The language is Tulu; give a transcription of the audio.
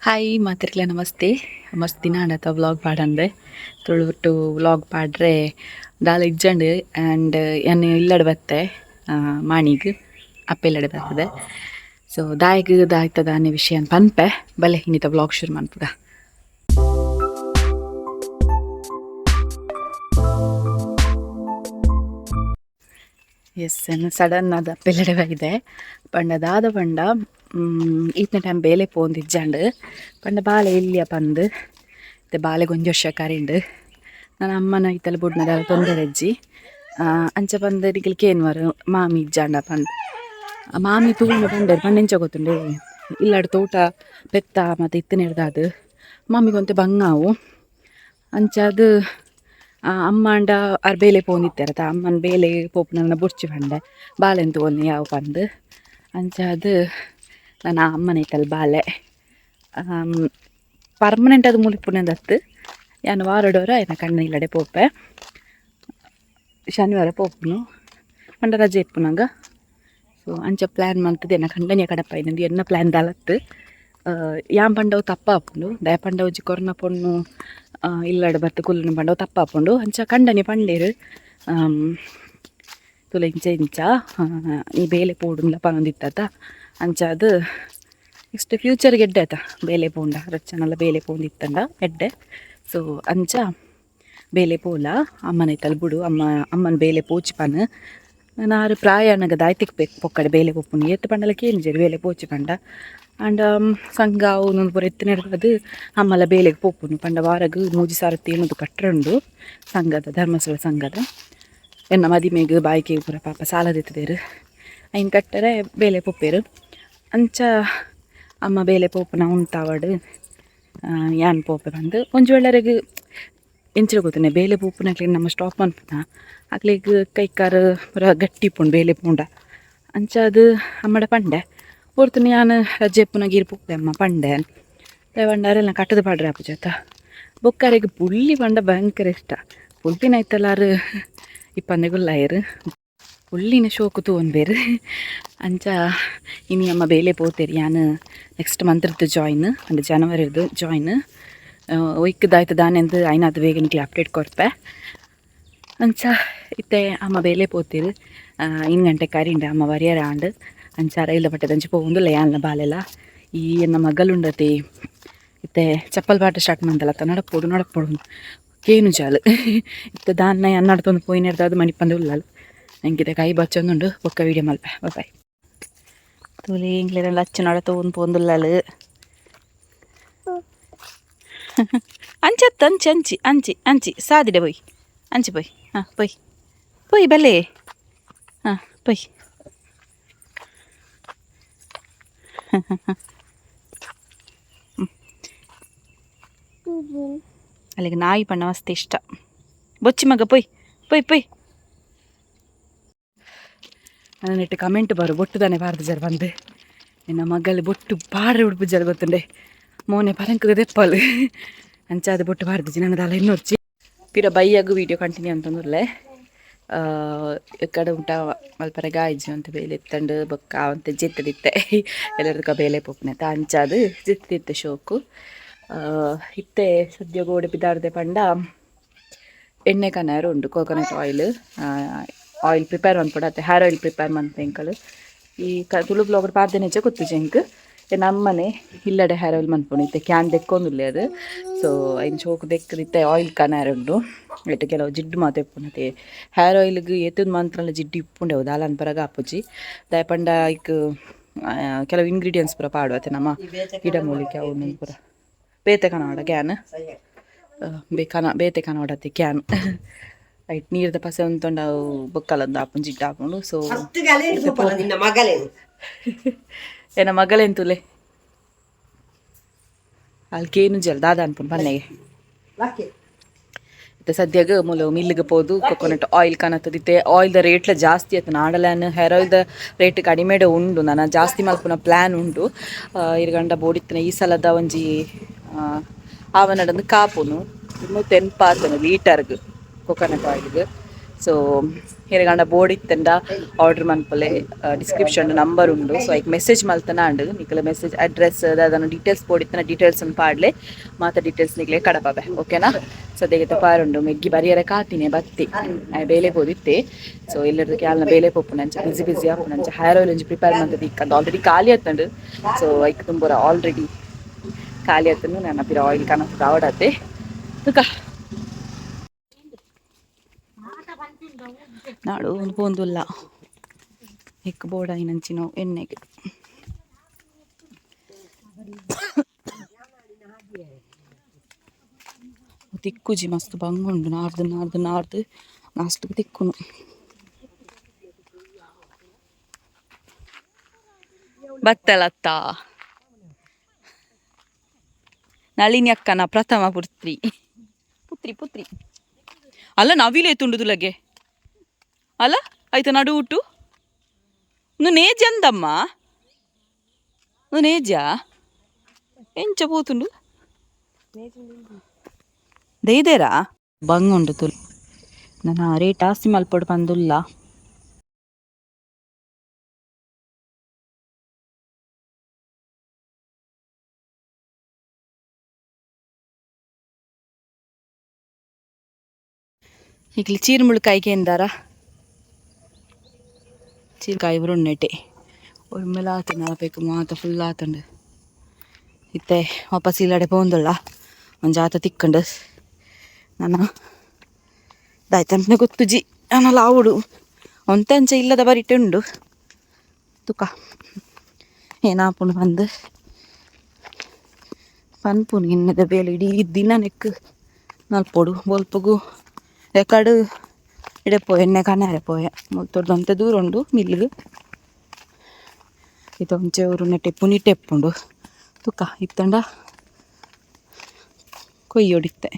Hi ಮಾತಿರ್ಲ ನಮಸ್ತೆ. ಮಸ್ತ್ ದಿನ ಆಂಡತ ವ್ಲಾಗ್ ಪಾಡಂದೆ. ತುಳುಟು ವ್ಲಾಗ್ ಪಾಡ್ರೆ ದಾಲ ಇಜ್ಜಂಡ್. ಆ್ಯಂಡ್ ಯಾನ್ ಇಲ್ಲಡೆ ಬತ್ತೆ, ಮಾಣಿಗ್ ಅಪ್ಪೆ ಇಲ್ಲಡೆ ಬರ್ತದೆ. ಸೊ ದಾಯಗ್ ದಾಯ್ತ ದಾನೆ ವಿಷಯ ಪನ್ಪೆ ಬಲೆ, ಇನ್ನಿತ ವ್ಲಾಗ್ ಶುರು ಮನ್ಪುಗ. ಎಸ್, ಸಡನ್ ಅದು ಅಪ್ಪೆಲ್ಲಡೆ ಬೈದೆ ಪಂಡ ದಾದ ಪಂಡ, ಈತ್ನ ಟೈಮ್ ಬೇಲೆ ಪೋಂದಿಜ್ಜಂಡ್ ಪಂಡ ಬಾಲೆ ಇಲ್ಲಿಯ ಪಂದ್. ಇತ್ತೆ ಬಾಲೆಗ್ ಒಂಜಿ ವರ್ಷ ಕರಿಂಡ್. ನನ್ನ ಅಮ್ಮನ ಇತ್ತಲ ಬುಡ್ನದ ತೊಂದರೆ ಅಜ್ಜಿ. ಅಂಚ ಪಂದ್ ನಿಕಲ್ ಕೇನ್ವರ್, ಮಾಮಿ ಇಜ್ಜಾಂಡ ಪಂದ್. ಮಾಮಿ ತೂಂಡ ಪಂಡೆರ್. ಪಂಡ ಎಂಚ ಗೊತ್ತುಂಡೆ, ಇಲ್ಲಡ್ ತೋಟ ಪೆತ್ತ ಮತ್ತು ಇತ್ತಿನೆಡ್ದಾದ್ ಮಾಮಿಗೊಂತೆ ಬಂಗಾವು. ಅಂಚಾದ್ ಅಮ್ಮಾಂಡ ಆರ್ ಬೇಲೆ ಪೋಂದಿತ್ತೆರತ, ಅಮ್ಮನ ಬೇಲೆ ಪೋಪುನ ಬೊಡ್ಚಿ ಪಂಡೆ, ಬಾಲೆನ್ ತೂವೊಂದು ಯಾವು ಪಂದ್. ಅಂಚಾದ್ ನನ್ನ ಅಮ್ಮನ ಐತಲ್ ಬಾಲೆ ಪರ್ಮನೆಂಟ್ ಅದು ಮುಲಿಪುನದತ್ತು. ಯಾನ್ ವಾರಡೋರ ಎನ್ನ ಕಣ್ಣ ಇಲ್ಲಡೆ ಪೋಪೆ, ಶನಿವಾರ ಪೋಪುನು ಪಂಡ ರಜೆ ಇಪ್ಪುನಗ. ಸೊ ಅಂಚ ಪ್ಲ್ಯಾನ್ ಮಂತುದು ಎನ್ನ ಕಂಡನಿಯ ಕಡಪ ಇನ್ನೊಂದು ಎನ್ನ ಪ್ಲ್ಯಾನ್ ದಾಲತ್ತು. ಯಾನ್ ಪಂಡವು ತಪ್ಪಾಪುಂಡು, ದಾಯೆ ಪಂಡ ಒಂಜಿ ಕೊರ್ನ ಪೊಣ್ಣು ಇಲ್ಲಡೆ ಬತ್ತು ಕುಲ್ಲುನ ಪಂಡವು ತಪ್ಪಾಪುಂಡು. ಅಂಚ ಕಂಡನಿ ಪಂಡೇರು, ತುಲೆ ಇಂಚ ಇಂಚ ಈ ಬೇಲೆ ಪೋಡುಂದ್ಲ ಪನೊಂದಿತ್ತ. ಅಂಚಾದ್ ನೆಕ್ಸ್ಟ್ ಫ್ಯೂಚರ್ಗೆ ಎಡ್ಡೆ ಆತ ಬೇಲೆ ಪೋಂಡ, ರಚ್ಚನೆಲ್ಲ ಬೇಲೆ ಪೋಂದಿತ್ತಂಡ ಎಡ್ಡೆ. ಸೊ ಅಂಚ ಬೇಲೆ ಪೋಲ, ಅಮ್ಮನ ಐತಲ್ ಬುಡು, ಅಮ್ಮ ಅಮ್ಮನ ಬೇಲೆ ಪೋಚಿ ಪನ್. ನಾನು ಆರು ಪ್ರಾಯ ಅನಗ ದಾಯ್ತಿಕ್ ಬೇಕು ಪೊಕ್ಕಡೆ ಬೇಲೆ ಪೋಪುನು ಏತ್ ಪಂಡಲ ಕೇಂಜೆರ್ ಬೇಲೆ ಪೋಚಿ ಪಂಡ. ಆಂಡ ಸಂಘ ಅವು ಪೂರ ಎತ್ತಿನೆಡ್ದಾದ್ ಅಮ್ಮಲ ಬೇಲೆಗ್ ಪೋಪುನು. ಪಂಡ ವಾರಗ್ 3000 ಕಟ್ಟರೆ ಉಂಡು ಸಂಘದ, ಧರ್ಮಸ್ಥಳ ಸಂಘದ. ಎನ್ನ ಮದಿಮೆಗ್ ಬಾಯ್ಕೆ ಪೂರ ಪಾಪ ಸಾಲ ದೆತ್ತುದೆರ್, ಐನ್ ಕಟ್ಟರೆ ಬೇಲೆ ಪೋಪೆರ್. ಅಂಚ ಅಮ್ಮ ಬೇಲೆ ಪೋಪುನ ಉಂತಾವಡ್, ಯಾನ್ ಪೋಪೆ ಪಂದ್. ಒಂಜಿ ವೇಳೆ ಎಂಚಿನ ಗೊತ್ತುಂಡೆ, ಬೇಲೆ ಪೋಪುನಕ್ಲೆಗ್ ನಮ್ಮ ಸ್ಟಾಪ್ ಮನ್ಪುನ, ಅಕ್ಲೆಗ್ ಕೈ ಕಾರ್ ಪೂರ ಗಟ್ಟಿ ಇಪ್ಪುಂಡು ಬೇಲೆ ಪೋಂಡ. ಅಂಚಾದ್ ಅಮ್ಮಡ ಪಂಡೆ, ಪೊರ್ತುನು ಯಾನ್ ರಜೆ ಇಪ್ಪುನಗ ಈರ್ ಪೋಪೆ ಅಮ್ಮ ಪಂಡೆ. ಪಂಡ ಅರೆಲ್ನ ಕಟ್ಟುದು ಪಾಡ್ರೆ ಆಪುಜತ. ಬೊಕ್ಕ ಅರೆಗ್ ಪುಲ್ಲಿ ಪಂಡ ಭಯಂಕರ ಇಷ್ಟ. ಪುಲ್ಲಿನ ಐತಲಾರು ಇಪ್ಪಂದೆ ಗುಲ್ಲಾಯೆರ್, ಪುಲ್ಲಿನ ಶೋಕು ತೂವೊನ್ಬೆರ್. ಅಂಚ ಇನಿ ಅಮ್ಮ ಬೇಲೆ ಪೋತೆರ್. ಯಾನ್ ನೆಕ್ಸ್ಟ್ ಮಂತ್ರದ್ದು ಜಾಯ್ನ್ ಅಂಡ್ ಜನವರಿರ್ದು ಜಾಯ್ನ್. ಒಯ್ಕ್ದಾಯ್ತು ದಾನೆಂದು ಐನಾತ್ ಬೇಗ ನಿಕ್ಲೆ ಅಪ್ಡೇಟ್ ಕೊರ್ಪೆ. ಅಂಚ ಇತ್ತೆ ಅಮ್ಮ ಬೇಲೆ ಪೋತೆರ್. ಇನ್ ಗಂಟೆ ಕರಿಂಡ ಅಮ್ಮ ವರಿಯರ ಆಂಡ್. ಅಂಚ ರೈಲ್ದ ಪಟ್ಟೆದಂಚಿ ಪೋವೊಂದುಲ್ಲ ಯಾನ್ಲ ಬಾಲೆಲ. ಈ ಎನ್ನ ಮಗಲುಂಡತೆ, ಇತ್ತೆ ಚಪ್ಪಲ್ ಪಾಟ ಸ್ಟಾರ್ಟ್ ಮಂದಲತ್ತ, ನಡಪೋಡು ನಡಪೋಡು ಕೇನು ಜಾಲು. ಇತ್ತೆ ದಾನ್ನ ನಡತೊಂದು ಪೋಯಿನೆಡ್ದಾದ್ ಮನಿಪಂದೆ ಉಲ್ಲಲ್. ಎಂಕಿದೆ ಕೈ ಬಚ್ಚೊಂದುಂಡು. ಬೊಕ್ಕ ವೀಡಿಯೋ ಮಲ್ಪೆ. ಬಾಯ್. ತೂಲೆ, ಎಂಕ್ಲೆನ ಲಚ್ಚು ನಡತೊಂದು ಪೋಂದುಲ್ಲಲ್. ಅಂಚತ್ತು ಅಂಚಿ ಅಂಚಿ ಅಂಚಿ ಅಂಚಿ ಸಾದಿಡೆ ಪೋಯ್, ಅಂಚಿ ಪೋಯ್. ಹಾಂ ಪೋಯ್ ಪೋಯ್ ಬಲ್ಲೆ. ಹಾಂ ಪೋಯ್. ಅಲ್ಲಿಗೆ ನಾಯಿ ಪಂಡ ಮಸ್ತ್ ಇಷ್ಟ. ಬೊಚ್ಚಿ ಮಗ, ಪೊಯ್ ಪೊಯ್ ಪೊಯ್. ನನ್ನ ಕಮೆಂಟ್ ಬರು, ಬೊಟ್ಟು ತಾನೆ ಬಾರ್ದು ಜರ ಬಂದು. ಎನ್ನ ಮಗಲ್ ಬೊಟ್ಟು ಪಾಡ್ರೆ ಉಡುಪು ಜರ ಗೊತ್ತುಂಡೆ, ಮೋನೆ ಪರಂಕದ ದೆಪ್ಪಲು. ಅಂಚಾದ ಬೊಟ್ಟು ಬಾರ್ದಿಜಿ ನನ್ನ ದಾಲ ಇನ್ನೊರ್ಚಿ. ಪಿರ ಬೈಯಾಗು ವೀಡಿಯೋ ಕಂಟಿನ್ಯೂ ಅಂತಂದುಲ್ಲೆ. ಕಡೆ ಉಂಟ ಮಲ್ಪರೆ ಗಾಯ್ಜಿ ಅಂತ ಬೇಲೆ ಇತ್ತಂಡು. ಬೊಕ್ಕ ಅವಂತೆ ಜಿತ್ತದಿತ್ತೆ, ಎಲ್ಲರದಕ್ಕ ಬೇಲೆ ಪೋಪುನೆತ. ಅಂಚಾದ್ ಜಿತ್ತಿತ್ತೆ ಶೋಕು. ಇತ್ತೆ ಸದ್ಯ ಗೋಡೆ ಪಿದಾರ್ದೆ ಪಂಡ ಎಣ್ಣೆ ಕನಾರು ಉಂಡು, coconut oil. Oil prepare ಮನ್ಪೊಡು ಅತ್ತೆ, hair oil prepare ಮನ್ಪೆ ಎಂಕಲು. ಈ ಕ ತುಳು ಬ್ಲಾಗರ್ ಪಾಡ್ದೆ ನಿಜ ಗೊತ್ತುಜಿ ಎಂಕ್. ನಮ್ಮನೆ ಇಲ್ಲಡೆ ಹೇರ್ ಆಯಿಲ್ ಮನ್ಪುನು. ಇತ್ತೆ can ದೆಕ್ಕೊಂದುಲ್ಲೆ ಅದು. ಸೊ ಐನ್ ಶೋಕು ದೆಕ್ಕದಿತ್ತೆ ಆಯಿಲ್ ಕನಾರ್ ಉಂಡು. ಐಟ್ ಕೆಲವು ಜಿಡ್ಡು ಮಾತ ಇಪ್ಪುಂಡು. ಹೇರ್ ಆಯಿಲ್ಗ್ ಏತೊಂದು ಮಂತ್ರಲ ಜಿಡ್ಡು ಇಪ್ಪುಂಡೆ, ದಾಲ ಅನ್ಪರಗ ಆಪುಜಿ. ದಾಯೆ ಪಂಡ ಐಕ್ ಕೆಲವು ಇಂಗ್ರೀಡಿಯೆಂಟ್ಸ್ ಪೂರ ಪಾಡುವ ಅತ್ತೆ ನಮ್ಮ ಗಿಡಮೂಲಿಕೆ ಅವು ಪೂರ. ಬೇತೆ ಕನವಾಡ can ಕನ ಬೇತೆ ಕನವಾಡತ್ತೆ can. ಐಟ್ ನೀರ್ದ ಪಸೆ ಉಂತೊಂಡ ಅವು ಬೊಕ್ಕಲಂದು ಆಪುಂಡು, ಜಿಡ್ಡು ಆಪುಂಡು. ಸೊ ಎನ್ನ ಮಗಳೆಂತುಲೆ ಅಲ್ಕೇನು ಜಲ್ ದಾದ ಅನ್ಪುಂಡು ಪನ್ನೆಗೆ. ಇತ್ತೆ ಸದ್ಯಗ್ ಮೂಲು ಮಿಲ್ಗೆ ಪೋದು ಕೊಕೊನಟ್ ಆಯಿಲ್ ಕನತದಿತ್ತೆ. ಆಯಿಲ್ದ ರೇಟ್ಲ ಜಾಸ್ತಿ ಆಯ್ತು. ನಾಡಲಾನ್ ಹೇರ್ ಆಯಿಲ್ದ ರೇಟ್ ಕಡಿಮೆಡೆ ಉಂಡು. ನಾನು ಜಾಸ್ತಿ ಮಲ್ಪುನ ಪ್ಲ್ಯಾನ್ ಉಂಡು. ಇರ್ಗಂಡ ಬೋಡಿತ್ತಿನ ಈ ಸಲದ ಒಂಜಿ ಆವನಡಂದು ಕಾಪುನು 280 ಆತನು ಲೀಟರ್ಗ್ ಕೊಕೊನಟ್ ಆಯಿಲ್ಗ್. ಸೊ ಹಿರಗಂಡ ಬೋರ್ಡ್ ಇತ್ತಂಡ ಆರ್ಡರ್ ಮನ್ಪಲೆ ಡಿಸ್ಕ್ರಿಪ್ಷನ್ ನಂಬರ್ ಉಂಡು. ಸೊ ಐಕ್ ಮೆಸೇಜ್ ಮಲ್ತನ ಅಂಡ್ ನಿಕಲ ಮೆಸೇಜ್ ಅಡ್ರೆಸ್ ದಾದನ ಡೀಟೇಲ್ಸ್ ಬೋರ್ಡ್ ಇತ್ತನ ಡೀಟೇಲ್ಸ್ ಪಾಡ್ಲೆ, ಮಾತ ಡೀಟೇಲ್ಸ್ ನಿಕ್ಲೆ ಕಡಪಾಬೆ, ಓಕೆನಾ? ಸೊ ದೇಗತ ಪಾರುಂಡು ಮೆಗ್ಗಿ ಬರಿಯರ ಕಾತಿನೆ ಬತ್ತಿ ಬೇಲೆ ಪೋದಿತ್ತೆ. ಸೊ ಎಲ್ಲರದು ಕ್ಯಾಲ್ನ ಬೇಲೆ ಪೋಪುನಂಚ ಬಿಸಿ ಬಿಸಿ ಆಪುನಂಚ ಹೇರ್ ಆಯಿಲ್ ಒಂಜಿ ಪ್ರಿಪೇರ್ ಮಂತದ ಇಕ್ಕಂದು ಆಲ್ರೆಡಿ ಖಾಲಿ ಆತಂಡು. ಸೊ ಐಕ್ ತುಂಬರ ಆಲ್ರೆಡಿ ಖಾಲಿ ಆತಂಡು, ನಾನು ಪಿರ ಆಯಿಲ್ ಕನಸು ಕಾವಡತ್ತೆ ತುಕ ನಾಡು ಒಂದು ಪೋಂದುಲ್ಲ ಎಕ್ ಬೋಡಾಯಿನಂಚಿನವು ಎಣ್ಣೆಗೆ. ತಿಕ್ಕುಜಿ ಮಸ್ತ್ ಬಂಗ ಉಂಡು, ನಾರ್ದು ನಾರ್ದು ನಾರ್ದು ಲಾಸ್ಟ್ಗೆ ತಿಕ್ಕುನು. ಬತ್ತಲತ್ತ ನಳಿನಿ ಅಕ್ಕನ ಪ್ರಥಮ ಪುತ್ರಿ ಪುತ್ರಿ ಪುತ್ರಿ ಅಲ್ಲ ನವಿಲೆ ತುಂಡುದುಲಗೆ ಅಲ್ಲ ಆಯ್ತು ನಡು ಉಟ್ಟು ಒಂದು ನೇಜ್ ಅಂದಮ್ಮ ಒಂದು ನೇಜ ಎಂಚ ಪೋತುಂಡು ದೈದೇರಾ ಬಂಗ್ ಉಂಡು ತುಲ್ ನನ್ನ ರೇಟ್ ಆಸ್ತಿ ಮಲ್ಪೊಡು ಪಂದುಲ್ಲ. ಈಗ ಚೀರ್ಮುಳುಕಾಯಿಗೆ ಎಂದಾರ ಚೀರ್ಕಾಯಿ ಬರುಣ್ಣೆಟೆ ಒಮ್ಮೆಲ ಆತಂಡು ಆಪೇಕು ಮಾತ ಫುಲ್ ಆತಂಡು. ಇತ್ತೆ ವಾಪಸ್ ಇಲ್ಲಡೆ ಪೋಂದುಲ್ಲ ಒಂಜಿ ಆತ ತಿಕ್ಕಂಡು ನನ್ನ ದಾಯ್ತಂಪನೆ ಗೊತ್ತುಜಿ ನನ್ನ ಲಾವುಡು ಒಂತೆ ಅಂಚ ಇಲ್ಲದ ಬರಿಟೆ ಉಂಡು ತುಕ ಏನಾಪುಂಡು ಬಂದು ಪನ್ಪುನು ಇನ್ನದ ಬೇಲೆ ಇಡೀ ದಿನ ನೆಕ್ ನಲ್ಪೊಡು ಬೊಲ್ಪುಗು ರೆಕಾರ್ಡ್ ಇಡೆ ಪೋಯೆ ಎಣ್ಣೆ ಕಣ್ಣಾರೆ ಪೋಯೆ ಮುಲ್ತೊಡ್ದು ದೂರ ಉಂಡು ಮಿಲ್ಗ್ ಇದು ಒಂಚೂರು ನೆಟ್ಟೆ ಪುನಿಟೆ ಎಪ್ಪುಂಡು ತುಕ ಇತ್ತಂಡ ಕೊಯ್ಯೊಡಿತ್ತೆ.